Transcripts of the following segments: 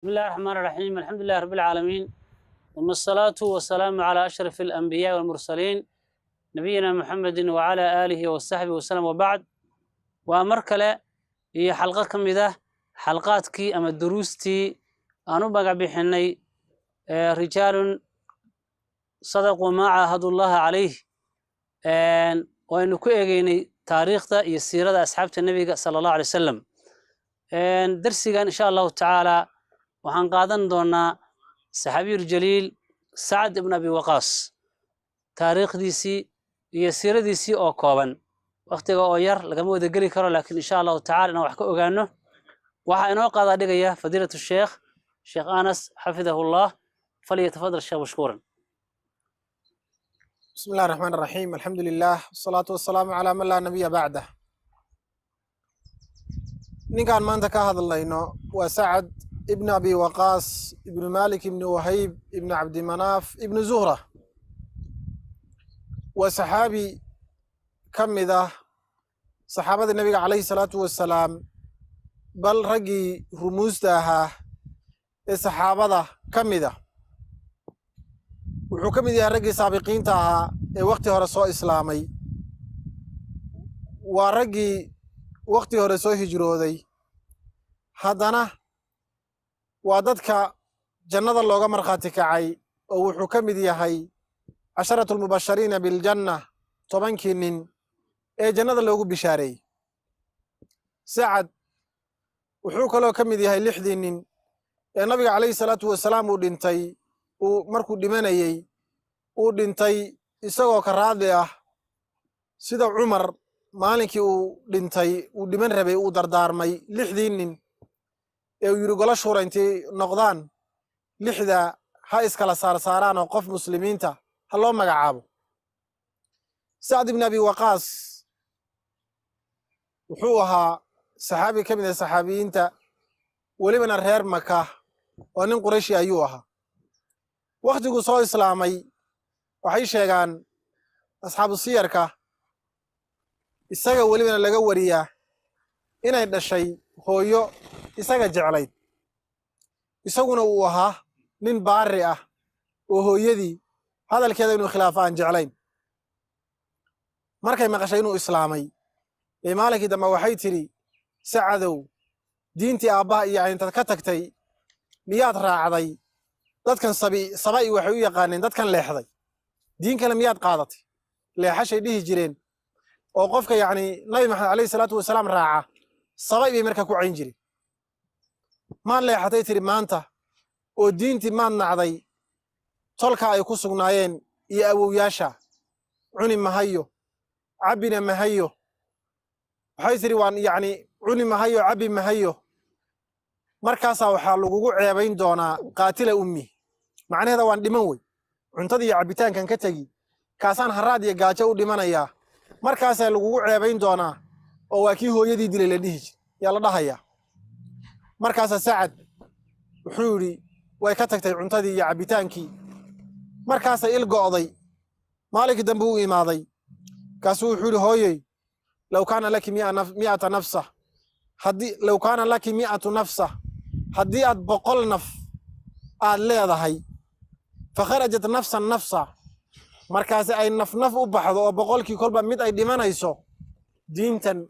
بسم الله الرحمن الرحيم، الحمد لله رب العالمين، ثم الصلاة والسلام على أشرف الأنبياء والمرسلين، نبينا محمد وعلى آله وصحبه وسلم، وبعد. Waa mar kale iyo xalqad ka mid ah xalqaadkii ama duruustii aan u magac bixinay رجال صدقوا ما عاهدوا الله عليه, waynu ku eegeynay taariikhda iyo siirada asxaabta Nebiga sala Allahu alay wasalam. Darsigan, insha Allahu tacaala, waxaan qaadan doonaa saxaabiyu jaliil Sacd ibn Abi Waqaas, taariikhdiisii iyo siiradiisii oo kooban. Waktiga oo yar lagama wada geli karo, laakiin insha Allahu tacala inaan wax ka ogaano. Waxaa inoo qaadaa dhigaya fadiilatu sheekh, Sheekh Anas, xafidahullah. فليتفضل الشيخ مشكورا. بسم الله الرحمن الرحيم، الحمد لله والصلاة والسلام على من لا نبي بعده. Ninkaan maanta ka hadlayno waa Sacad ibn Abi Waqaas ibnu Malik ibni Wahayb ibni Cabdimanaaf ibnu Zuhra. Waa saxaabi ka mid ah saxaabada Nebiga calayhi salaatu wasalaam, bal raggii rumuusta ahaa ee saxaabada ka mid ah. Wuxuu ka mid yahay raggii saabiqiinta ahaa ee wakhti hore soo islaamay. Waa raggii wakhti hore soo hijrooday. Haddana waa dadka jannada looga markhaati kacay, oo wuxuu ka mid yahay casharatu almubashariina biljanna, 10kii nin ee jannada loogu bishaareeyey. Sacad wuxuu kaloo ka mid yahay lixdii nin ee Nabiga calayhi salaatu wasalaam uu dhintay, uu markuu dhimanayey uu dhintay isagoo ka raadli ah, sida Cumar maalinkii uu dhintay, uu dhiman rabay, uu dardaarmay lixdii nin ee uu yidhi golo shuura intay noqdaan lixda ha iskala saarsaaraan oo qof muslimiinta ha loo magacaabo. Sacd ibn Abi Waqaas wuxuu ahaa saxaabi ka mid ah saxaabiyiinta, welibana reer Maka oo nin Qurayshi ayuu ahaa. Wakhtiguu soo islaamay, waxay sheegaan asxaabu siyarka, isaga welibana laga wariyaa, inay dhashay hooyo isaga jeclayd, isaguna uu ahaa nin baari ah oo hooyadii hadalkeeda inuu khilaafo aan jeclayn. Markay maqashay inuu islaamay bay maalinkii dambe waxay tidhi: "Sacadow, diintii aabbaha iyo intaad ka tagtay miyaad raacday dadkan sabi saba'i?" Waxay u yaqaaneen dadkan leexday. "Diin kale miyaad qaadatay?" Leexashay dhihi jireen, oo qofka yacni Nabi Maxamed calayhi salaatu wasalaam raaca sabay bay markaa ku cayn jireen. "Maad leexatay," tiri, "maanta oo diintii maad nacday tolka ay ku sugnaayeen iyo awowyaasha? Cuni mahayo, cabbina mahayo," waxay tidhi, "waan yacni cuni mahayo, cabbi mahayo. Markaasaa waxaa lagugu ceebayn doonaa qaatila ummi." Macnaheeda waan dhiman wey, cuntada iyo cabbitaankan ka tegi, kaasaan haraad iyo gaajo u dhimanayaa. Markaasaa lagugu ceebayn doonaa oo waa kii hooyadii dilay la dhihi jir yaa la dhahayaa. Markaasaa Sacad wuxuu yidhi way ka tagtay cuntadii iyo cabbitaankii. Markaasay il go'day. Maalinkii dambe u imaaday, kaasuu wuxuu yidhi: "Hooyey, لو كان لك مائة نفسة, haddii لو كان لك مائة نفسة, haddii aad 100 naf aad leedahay, فخرجت نفسا نفسا, markaasi ay naf naf u baxdo oo 100kii kolba mid ay dhimanayso, diintan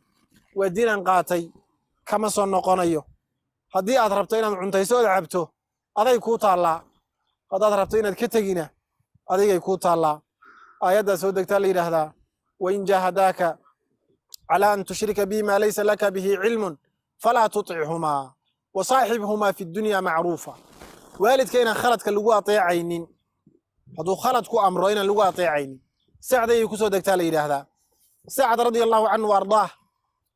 waa diinan qaatay, kama soo noqonayo. Haddii aad rabto inaad cuntayso ood cabto, aday kuu taallaa. Haddaad rabto inaad ka tegina, adigay kuu taallaa." Aayaddaa soo degtaa la yidhaahdaa: وإن جاهداك على أن تشرك بي ما ليس لك به علم فلا تطعهما وصاحبهما في الدنيا معروفا. Waalidka inaan khaladka lagu ateecaynin, hadduu khalad ku amro inaan lagu ateecaynin, Sacd ayay kusoo degtaa la yidhaahdaa. Sacd رضي الله عنه وأرضاه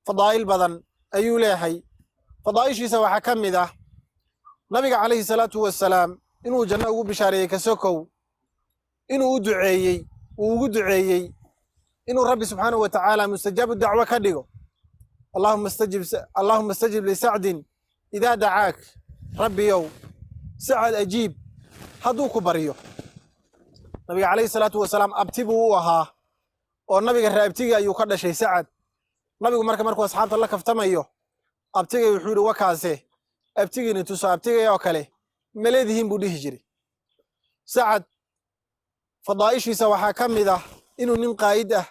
fadaa'il badan ayuu leeyahay. Fadaa'ishiisa waxaa ka mid ah Nabiga calayhi salaatu wasalaam inuu janno ugu bishaareeyey kasokow, inuu u duceeyey, uu ugu duceeyey inuu Rabbi subxaanahu wa tacaala mustajaabu dacwo ka dhigo. اللهم استجب, اللهم استجب لسعد إذا دعاك. Rabbiyow, Sacad ajiib hadduu ku baryo. Nabiga calayhi salaatu wasalaam abti buu u ahaa, oo nabiga raabtigii ayuu ka dhashay Sacad. Nabigu marka markuu asxaabta la kaftamayo, abtigay wuxuu yidhi wakaase. Abtigiina tuso, abtigay oo kale ma leedihiin, buu dhihi jiray. Sacad fadaa'ishiisa waxaa ka mid ah inuu nin qaa'id ah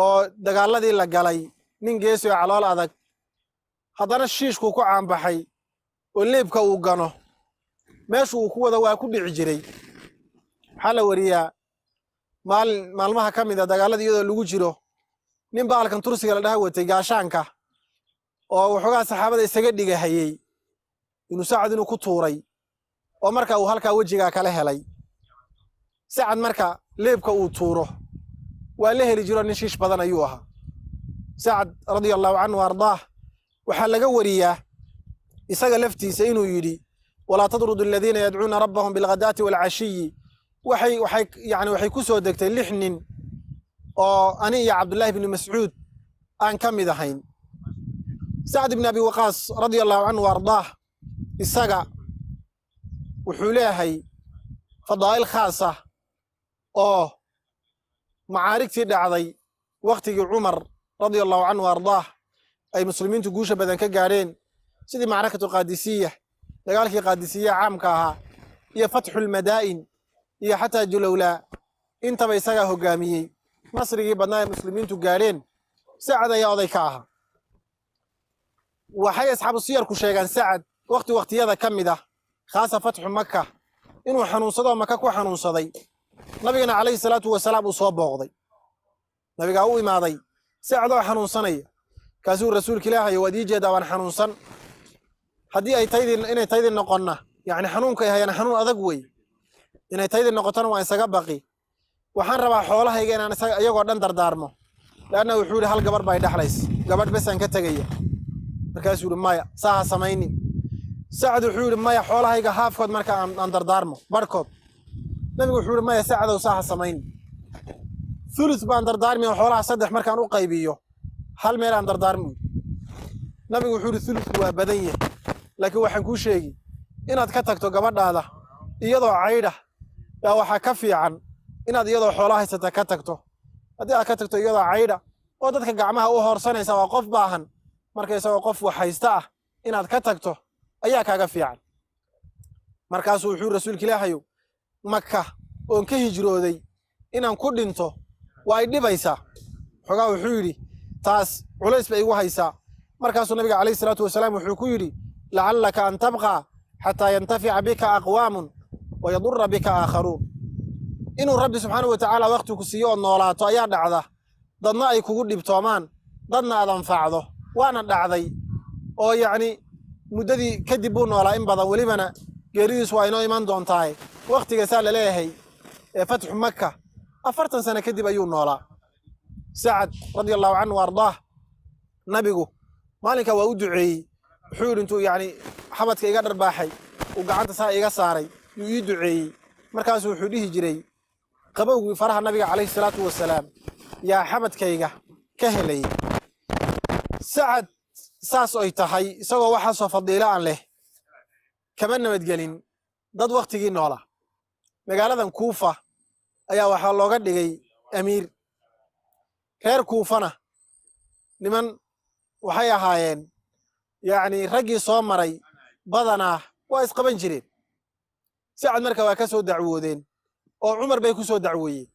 oo dagaaladii la galay, nin geesi oo calool adag, haddana shiishkuu ku caanbaxay oo leebka uu gano meeshu uu ku wada waa ku dhici jiray. Waxaa la wariyaa maalin maalmaha ka mid a dagaalada iyadoo lagu jiro, nin baalkan tursiga la dhaha watay, gaashaanka, oo waxoogaa saxaabada isaga dhigahayey, inuu Sacad inuu ku tuuray oo marka uu halkaa wejigaa kala helay. Sacad marka leebka uu tuuro waa la heli jiro, nin shiish badan ayuu ahaa Sacad radia Allahu canhu ardaah. Waxaa laga wariyaa isaga laftiisa inuu yidhi: "Walaa tadrudu aladiina yadcuuna rabbahum bilghadaati waalcashiyi." Waxay yani waxay ku soo degtay lix nin oo ani iyo Cabdullaahi bni Mascuud aan ka mid ahayn. Sacd ibni Abi Waqaas radia Allahu canhu ardaah isaga wuxuu leeyahay fadaa'il khaas ah oo macaarigtii dhacday wakhtigii Cumar radia Allahu canhu ardaah ay muslimiintu guusha badan ka gaadheen, sidii macrakatu Qaadisiya, dagaalkii Qaadisiya caamka ahaa, iyo Fatxulmadaa'in iyo xataa Julowlaa, intaba isagaa hoggaamiyey. Nasrigii badnaa ee muslimiintu gaadheen Sacad ayaa oday ka ahaa. Waxay asxaabu siyarku sheegaan Sacad wakhti wakhtiyada ka mid ah, khaasa fatxu Maka, inuu xanuunsadoo Maka ku xanuunsaday. Nabigana calayhi salaatu wasalaam uu soo booqday. Nabigaa u imaaday Sacad oo xanuunsanaya. Kaasuu rasuulka Ilaahayo, waad ii jeedaa, waan xanuunsan. Haddii ay taydii inay taydii noqonna, yacni xanuunkay hayaan xanuun adag wey, inay taydii noqotona waan isaga baqi. Waxaan rabaa xoolahayga inaan isaga iyagoo dhan dardaarmo, leanna wuxuu yidhi hal gabarh baa i dhexlays, gabadh besaan ka tegaya. Markaasuu yidhi: "Maya, saa ha samaynin." Sacad wuxuu yidhi: "Maya, xoolahayga haafkood marka aan dardaarmo, barhkood." Nabigu wuxuu yidhi: "Maya, Sacdow, saa ha samaynin. Thuluth baan dardaarmi oo xoolaha saddex markaan u qaybiyo hal meel aan dardaarmi." Nabigu wuxuu yidhi: "Thuluth waa badan yahay, laakiin waxaan kuu sheegi inaad ka tagto gabadhaada iyadoo caydha yaa waxaa ka fiican inaad iyadoo xoolo haysata ka tagto. Haddii aad ka tagto iyadoo caydha oo dadka gacmaha u hoorsanaysa, waa qof baahan. Marka isagoo qof wax haysta ah inaad ka tagto ayaa kaaga fiican." Markaasuu wuxuu: "Rasuulka Ilaahayow, Maka oon ka hijrooday inaan ku dhinto waa ay dhibaysaa." Xogaa wuxuu yidhi: "Taas culays bay igu haysaa." Markaasuu nabiga calayhi salaatu wasalaam wuxuu ku yidhi: "Lacallaka an tabqaa xataa yantafica bika aqwaamun wayadura bika aakharuun." Inuu Rabbi subxaanahu wa tacaala waqti ku siiyo ood noolaato ayaa dhacda, dadna ay kugu dhibtoomaan, dadna aad anfacdo. Waana dhacday oo yacni muddadii kadib buu noolaa in badan, welibana geeridiisu waa inoo iman doontaaye. Wakhtiga saa la leeyahay ee fatxu Maka 40 sano kadib ayuu noolaa Sacad radia Allahu canhu wa ardaah. Nabigu maalinka waa u duceeyey. Wuxuu yidhi intuu yacni xabadka iga dharbaaxay, uu gacanta saa iga saaray, yuu ii duceeyey. Markaasuu wuxuu dhihi jiray qabowgii faraha nabiga calayhi salaatu wasalaam yaa xabadkayga ka helayay. Sacad saas oy tahay, isagoo waxaasoo fadiilo aan leh, kama nabadgelin dad wakhtigii noolaa. Magaaladan Kuufa ayaa waxaa looga dhigay amiir. Reer Kuufana niman waxay ahaayeen yacni raggii soo maray badanaa waa isqaban jireen. Sacad marka waa ka soo dacwoodeen oo Cumar bay ku soo dacwooyeen.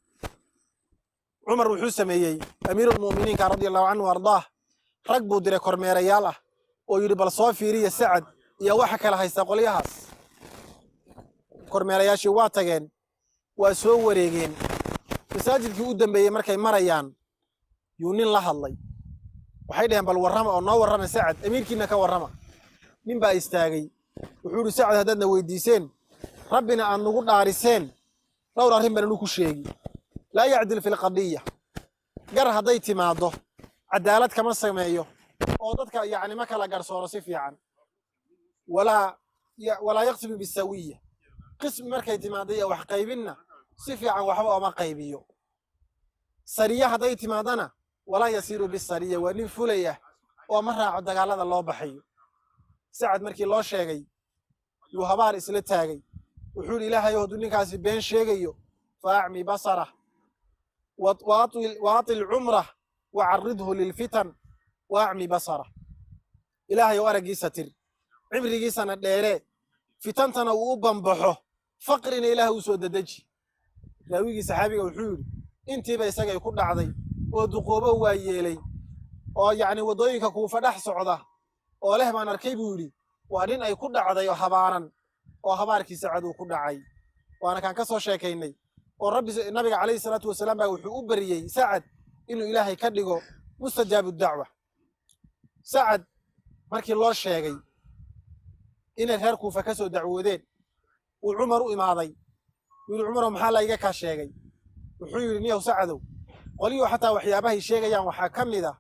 Cumar wuxuu sameeyey, amiirulmu'miniinka radia Allahu canhu ardaah, rag buu diray kormeerayaal ah oo yidhi: "Bal soo fiiriya Sacad iyo waxa kala haysta qolyahaas." Kormeerayaashii waa tageen, waa soo wareegeen. Masaajidkii u dambeeyey markay marayaan yuu nin la hadlay. Waxay dhaheen: "Bal warrama oo noo warrama Sacad, amiirkiina ka warrama." Nin baa istaagay, wuxuu yidhi: "Sacad haddaadna weydiiseen, Rabbina aad nagu dhaariseen, dhowr arrin baan inu ku sheegi. Laa yacdil fi lqadiya, gar hadday timaaddo cadaalad kama sameeyo oo dadka yacni ma kala garsooro si fiican. Walaa yaqsimu bisawiya, qismi markay timaaddo iyo wax qaybinna si fiican waxba ooma qaybiyo. Sariya hadday timaadana, walaa yasiiru bisariya, waa nin fulaya oo ma raaco dagaalada loo baxayo." Sacad markii loo sheegay yuu habaar isla taagay. Wuxuu yidhi: "Ilaahayow, hadduu ninkaasi been sheegayo, fa acmi basarah wa atil cumrah wa carridhu lilfitan wa acmi basarah. Ilaahayow, araggiisa tir." Cimrigiisana dheeree, fitantana uu u bambaxo, faqrina Ilaah uu soo dedeji. Raawigii saxaabiga wuxuu yidhi intiiba isagay ku dhacday oo duqoobo waa yeelay oo yacni waddooyinka Kuufa dhex socda oo leh baan arkay buu yidhi, waa nin ay ku dhacday oo habaaran oo habaarkii Sacad uu ku dhacay. Waana kaan ka soo sheekaynay oo Rabbi nabiga calayhi salaatu wasalaam baa wuxuu u bariyey Sacad inuu Ilaahay ka dhigo mustajaabu dacwa. Sacad markii loo sheegay inay reer Kuufa ka soo dacwoodeen, uu Cumar u imaaday. Yidhi, "Cumarow, maxaa la iga kaa sheegay?" Wuxuu yidhi, "Niyow Sacadow, qolyuhu xataa waxyaabahay sheegayaan waxaa ka mid ah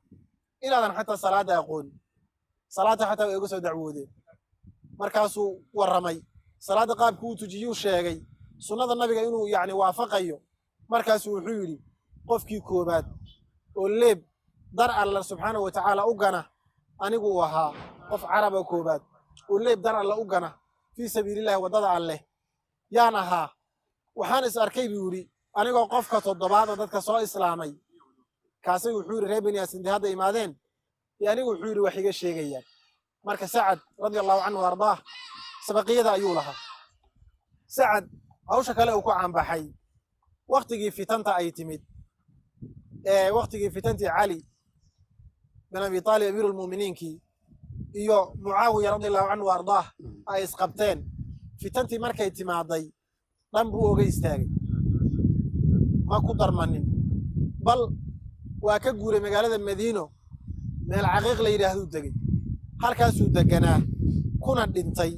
inaadan xataa salaadda aqoonin. Salaadda xataa way iga soo dacwoodeen." Markaasuu warramay salaadda qaabkii uu tujiyuu sheegay, sunnada nabiga inuu yacni waafaqayo. Markaasuu wuxuu yidhi, "Qofkii koobaad oo leeb dar Alla subxaanahu wa tacaala u gana anigu uu ahaa, qof Caraba koobaad oo leeb dar Alla u gana fii sabiilillahi, waddada Alleh yaan ahaa. Waxaan is arkay," buu yidhi, "anigoo qofka toddobaad oo dadka soo islaamay." Kaasay wuxuu yidhi reer Bani Asindi hadda imaadeen iyo anigu wuxuu yidhi wax iga sheegayaan. Marka Sacad radia Allahu canhu ardaah sabaqiyada ayuu lahaa. Sacad hawsha kale uu ku caanbaxay waktigii fitanta ay timid, ee waktigii fitantii Cali bin Abi Taalib amiirulmu'miniinkii iyo Mucaawiya radia Allahu canhu ardaah ay isqabteen, fitantii markay timaaday dhan buu oga istaagay, ma ku darmanin, bal waa ka guuray magaalada Madiino, meel Caqiiq la yidhaahduu degay. Halkaasuu deganaa kuna dhintay.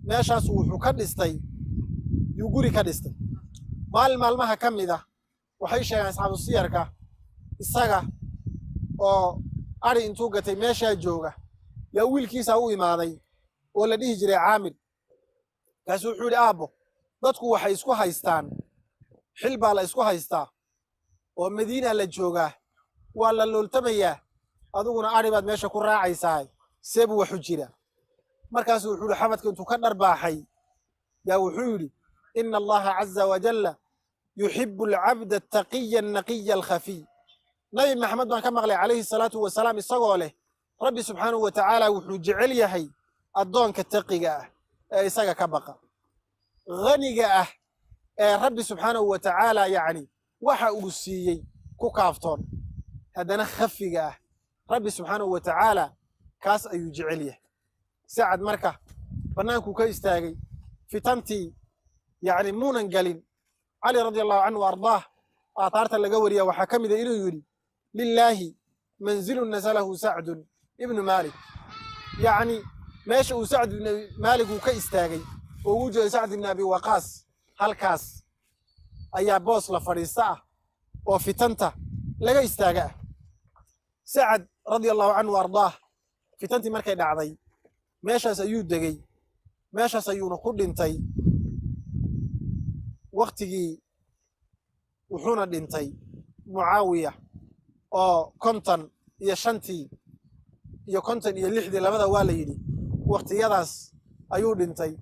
Meeshaasu wuxuu ka dhistay, yuu guri ka dhistay. Maalin maalmaha ka mid ah waxay sheegaan asxaabu siyarka isaga oo adhi intuu gatay meeshaa jooga yaa wiilkiisa u imaaday oo la dhihi jiray Caamir. Kaasuu wuxuu yidhi, "Aabbo, dadku waxay isku haystaan, xil baa la isku haystaa oo Madiina la joogaa, waa la looltamayaa, adiguna adhi baad meesha ku raacaysaa, see buu waxu jira?" Markaasuu wuxuu yidhi, xamadka intuu ka dharbaaxay yaa wuxuu yidhi, "Ina Allaha caza wajalla yuxibu alcabda altaqiya alnaqiya alkhafiy. Nabi Maxamed baan ka maqlay calayhi salaatu wasalaam isagoo leh Rabbi subxaanahu wa tacaala wuxuu jecel yahay addoonka taqiga ah ee isaga ka baqa, ghaniga ah ee Rabbi subxaanahu wa tacaala yacni waxa uu siiyey ku kaaftoon, haddana khafiga ah. Rabbi subxaanahu wa tacaala kaas ayuu jecel yahay." Sacad marka bannaankuu ka istaagay fitantii, yacni muunan gelin. Cali radia Allahu canhu ardaah aathaarta laga wariya waxaa ka mida inuu yidhi, "Lilaahi manzilun nasalahu Sacdun ibnu Maalik." Yacni meesha uu Sacd ibnu Maalik uu ka istaagay oo ugu jeedo Sacd ibn Abi Waqaas, halkaas ayaa boos la fadhiista ah oo fitanta laga istaaga ah. Sacad radia Allahu canhu ardaah fitantii markay dhacday meeshaas ayuu degey, meeshaas ayuuna ku dhintay. Waktigii wuxuuna dhintay Mucaawiya oo 55-tii iyo 56-dii labada waa la yidhi, waktiyadaas ayuu dhintay.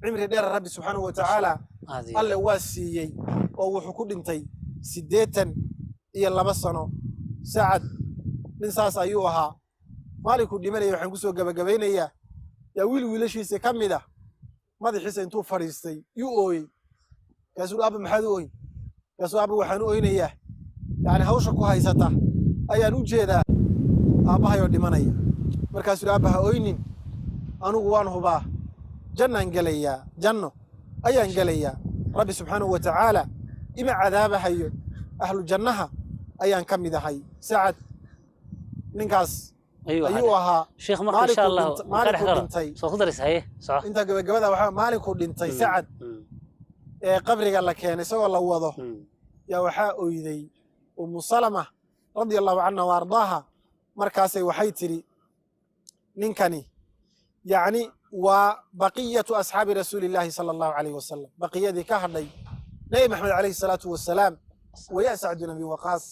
Cimri dheer Rabbi subxaanahu wa tacaala Alle waa siiyey oo wuxuu ku dhintay 82 sano. Sacad nin saas ayuu ahaa. Maalinkuu dhimanaya, waxaan kusoo gebagabaynayaa, yaa wiil wiilashiisa ka mid ah madaxiisa intuu fadhiistay yuu ooyey. Kaasuu, "Aabba, maxaad u ooyin?" Kaasuu, "Aabba, waxaan u oynayaa yacni hawsha ku haysata ayaan u jeedaa aabbahayoo dhimanaya." Markaasuu, "Aabba, ha oynin, anugu waan hubaa jannaan gelayaa, janno ayaan gelayaa. Rabbi subxaanahu wa tacaala ima cadaabahayo, ahlu jannaha ayaan ka mid ahay." Sacad ninkaas ayuu ahaa. Sheekh, marka insha Allah maalinkuu dhintay soo ku daraysa, haye, soco. Inta gabagabada waxaa maalinkuu dhintay Sacad ee qabriga la keenay isagoo la wado yaa waxaa oyday Umu Salama radia Allahu canha wa ardaaha. Markaasay waxay tidhi, "Ninkani yacni waa baqiyatu asxaabi rasuuli illaahi sala Allahu alayh wasalam, baqiyadii ka hadhay Nebi Maxamed calayhi salaatu wasalaam waya Sacd bin Abi Waqaas."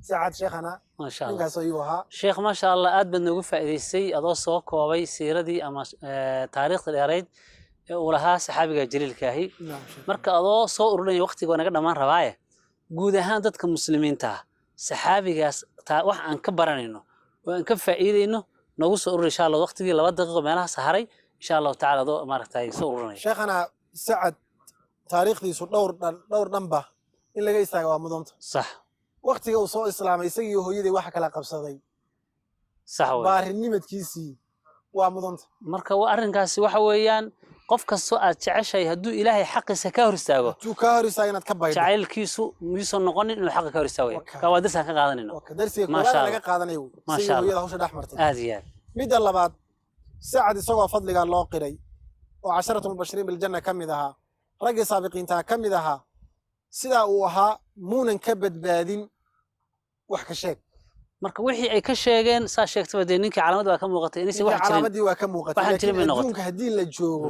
Sacad sheekhana Maasha Allah. ninkaas ayuu ahaa. Sheekh, maasha Allah, aad baad noogu faa'iidaysay adoo soo koobay siiradii ama taariikhda dheerayd ee uu lahaa saxaabiga jaliilka ahi. Marka adoo soo ururinaya, waqtiga waa naga dhammaan rabaaye, guud ahaan dadka muslimiinta ah saxaabigaas wax aan ka baranayno oo aan ka faa'iidayno noogu soo urur insha Allah, waqtigii 2 daqiiqo meelaha saharay. Insha Allahu tacaala, adoo maaragtay soo ururinaya. Sheekhana, Sacad taariikhdiisu dhowr dhan, dhowr dhanba in laga istaaga waa mudanta. Waktiga uu soo islaamay, isagii hooyadii waxa kala qabsaday, Sax wey. baarinimadkiisii waa mudanta. Marka arrinkaasi waxa weeyaan, qof kastoo aad jeceshahay hadduu Ilaahay xaqiisa ka hor istaago, hadduu kaa hor istaaga, inaad ka baydho. Jacaylkiisu miyuusan noqonin inuu xaqa ka hor istaago. Waka. Ka waa darsi aan ka qaadanayno. Waa ka darsiga Maasha koowaad Allah. laga qaadanayo wey. Maasha isagii Allah. hooyada hawsha dhex martay. Aad iyo aad. Midda labaad, Sacad isagoo fadligaa loo qiray oo casharatu mubashiriin biljanna ka mid ahaa, raggii saabiqiintaa ka mid ahaa, sidaa uu ahaa muunan ka badbaadin wax ka sheeg. Marka wixii ay ka sheegeen, saa sheegtaba dee, ninkii calaamad baa ka muuqatay inaysan ninkii wax jirin. Calaamadii waa ka muuqatay. Waxaan jirin laakiin bay noqotay. Adduunka haddii la joogo,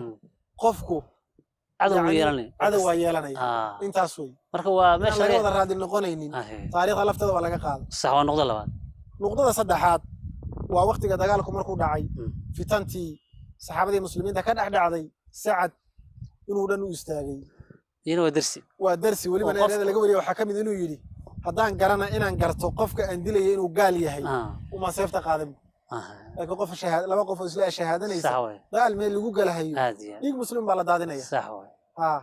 qofku cadow ma yacni yeelanay. Cadow waa yeelanaya. Intaas wey. Marka waa inaan meesha laga laga wada raadi noqonaynin. Taariikhda lafteeda waa laga qaaday. Sax, waa noqdo labaad. Nuqdada saddexaad waa waktiga dagaalku markuu dhacay, fitantii saxaabadii muslimiinta ka dhex dhacday, Sacad inuu dhan u istaagay. Iyana waa dersi. Waa darsi weliba. Oo qofku- Ereyada laga wariyay waxaa ka mid inuu yidhi, haddaan garana inaan garto qofka aan dilaya inuu gaal yahay, uma seefta qaadan. Laakiin qof laba qof oo isla shahaadanaysa, Sax wey. dagaal meel lagu galahayo, Aad iyo aad. dhiig muslim baa la daadinaya. Sax wey.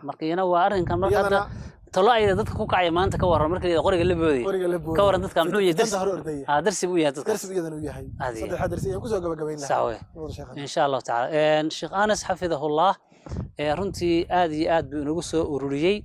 Marka iyana waa arrinkan. Marka hadda iyadana talo ayada dadka ku kacaya maanta ka warran, marka la yidhahdo qoriga la boodaya, qoriga la booday, ka warran dadka muxuu yahay? fitanta Darsi hor ordaya. Darsi buu yahay dadkaas. Darsi iyadana uu yahay. Aad iyo aad. Saddexda darsi ayaan kusoo gabagabayn Sax lahaa wey. Nuur sheekhan. In sha Allahu tacaala, Sheekh Anas xafidahullah, runtii aad iyo aad buu inagu soo ururiyey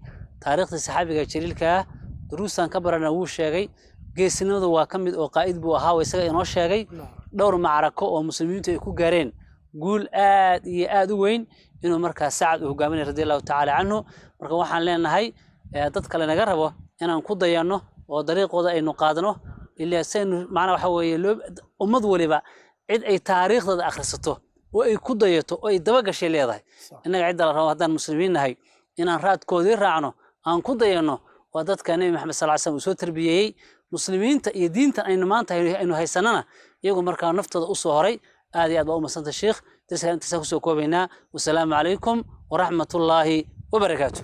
taariikhdii saxaabiga jaliilka ah. Duruustan ka barana wuu sheegay. Geesinimadu waa ka mid oo qaa'id buu ahaa, waa isaga inoo sheegay. Dhowr macrako oo muslimiintu ay ku gaareen guul aad iyo aad u weyn inuu markaa Sacad uu hogaaminay, radi Allahu tacaala canhu. Marka waxaan leenahay, dad kale naga rabo inaan ku dayanno oo dariiqooda aynu qaadno, ilaa saynu macnaa waxa weeye loo ummad waliba cid ay taariikhdooda akhrisato oo ay ku dayato oo ay daba gashay leedahay. Innaga cidda la rabo haddaan muslimiin nahay inaan raadkoodii raacno, aan ku dayanno, waa dadka Nebi Maxamed sal ly slam uu soo tarbiyeeyey. Muslimiinta iyo diintan aynu maanta aynu haysanana iyagu markaa naftooda usoo horay. Aad iyo aad baa u madsanta, sheikh. Darsigan intaasaan kusoo koobaynaa. Wasalaamu calaykum waraxmatullaahi wabarakaatu.